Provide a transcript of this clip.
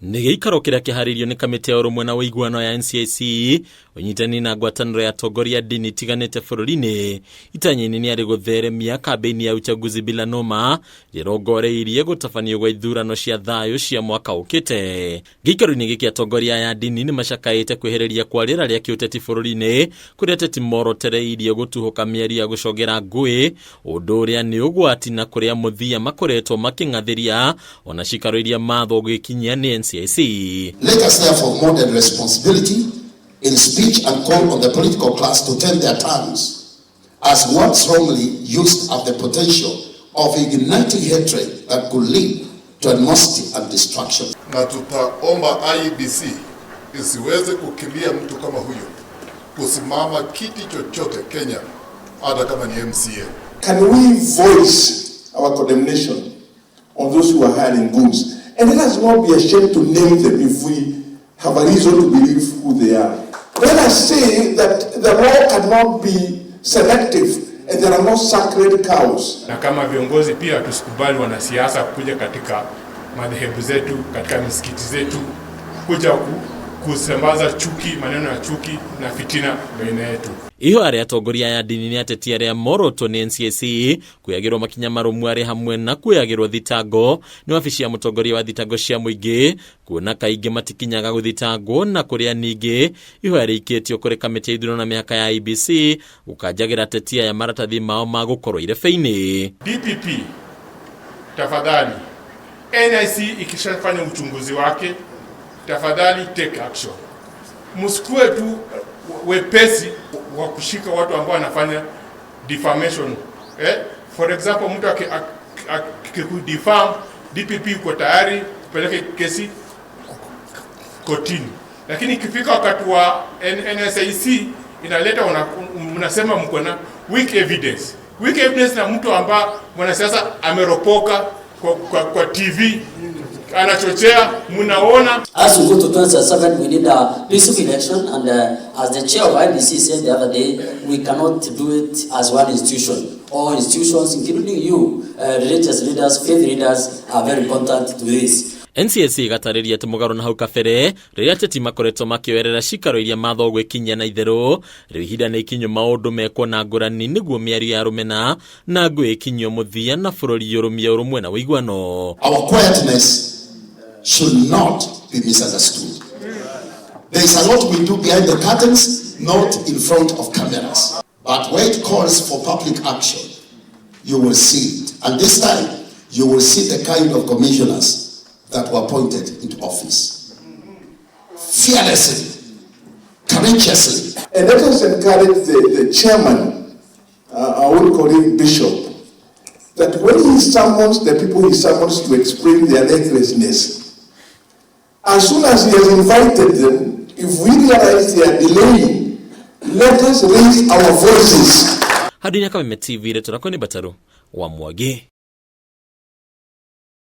Nĩ gĩikaro kĩrĩa kĩharĩirio nĩ kamĩtĩ ya ũrũmwe na ũiguano ya NCIC ũnyitani na ngwatanĩro ya atongoria a ndini itiganĩte bũrũri-inĩ. Itanya-inĩ nĩ arĩ gũtheremia kambĩini ya uchaguzi bila noma rĩrongoreirie gũtabanio gwa ithurano cia thayũ cia mwaka ũkĩte. Gĩikaro-inĩ gĩkĩ atongoria aya a ndini nĩ macakaĩte kwĩhereria kwa rĩera rĩa kĩũteti bũrũri-inĩ kũrĩa ateti morotereirie gũtuhũka mĩario ya gũcogera ngũĩ, ũndũ ũrĩa nĩ ũgwati na kũrĩa mũthia makoretwo makĩng'athĩria ona cikaro iria mathwo gwĩkinyia nĩ NCIC. Let us therefore model responsibility in speech and call on the political class to turn their tongues, as words wrongly used have the potential of igniting hatred that could lead to animosity and destruction. Na tutaomba IEBC isiweze kukilia mtu kama huyo kusimama kiti chochote Kenya, hata kama ni MCA. Can we voice our condemnation on those who are hiring goons? And let us not be ashamed to name them if we have a reason to believe who they are. Let us say that the law cannot be selective and there are no sacred cows. Na kama viongozi pia tusikubali wanasiasa kuja katika madhehebu zetu, katika misikiti zetu, kuja kusambaza chuki, maneno ya chuki na fitina baina yetu. Ihoya rĩa atongoria aya ndini nĩ ateti arĩa morotwo nĩ NCIC kwĩyagĩrwo makinya marũmu arĩ hamwe na kwĩyagĩrwo thitango nĩ wabici ya mũtongoria wa thitango cia mũingĩ, kuona kaingĩ matikinyaga gũthitangwo, na kũrĩa ningĩ ihoya rĩikĩtio kũrĩ kamĩtĩ ya ithurano na mĩhaka ya IEBC gũkanjagĩra ateti aya maratathi mao ma gũkorwo irebe-inĩ. DPP, tafadhali, NIC ikishafanya uchunguzi wake, tafadhali take action. Msikue tu wepesi wa kushika watu ambao wanafanya defamation. For example, mtu akikudefame, DPP uko tayari kupeleke kesi kotini, lakini ikifika wakati wa NSIC inaleta mnasema mko na weak evidence. Weak evidence na mtu ambaye mwanasiasa ameropoka kwa TV anachochea, mnaona. As we go to 2027, we need a peaceful election, and as the chair of IEBC said the other day, we cannot do it as one institution. All institutions, including you, religious leaders, faith leaders, are very important to this. NCIC ĩgatarĩria atĩ mũgarũ na hau kabere rĩrĩa ateti makoretwo makĩoerera cikaro iria mathwo gwĩkinyia na itherũ, rĩu ihinda nĩ ikinyu maũndũ mekwo na ngũrani nĩguo mĩario ya rũmena na ngũĩ ĩkinyio mũthia na bũrũri ũrũmie ũrũmwe na ũiguano. Our quietness should not be misunderstood. There is a lot we do behind the curtains, not in front of cameras. But where it calls for public action, you will see it. And this time, you will see the kind of commissioners that were appointed into office. Fearlessly, courageously. And let us encourage the chairman, our own colleague bishop, that when he summons the people he summons to explain their recklessness, as soon as he has invited them, if we realize they are delaying, let us raise our voices. Handũ-inĩ ya Kameme TV, rĩtwa rĩakwa nĩ Mbataru wa Mwangi.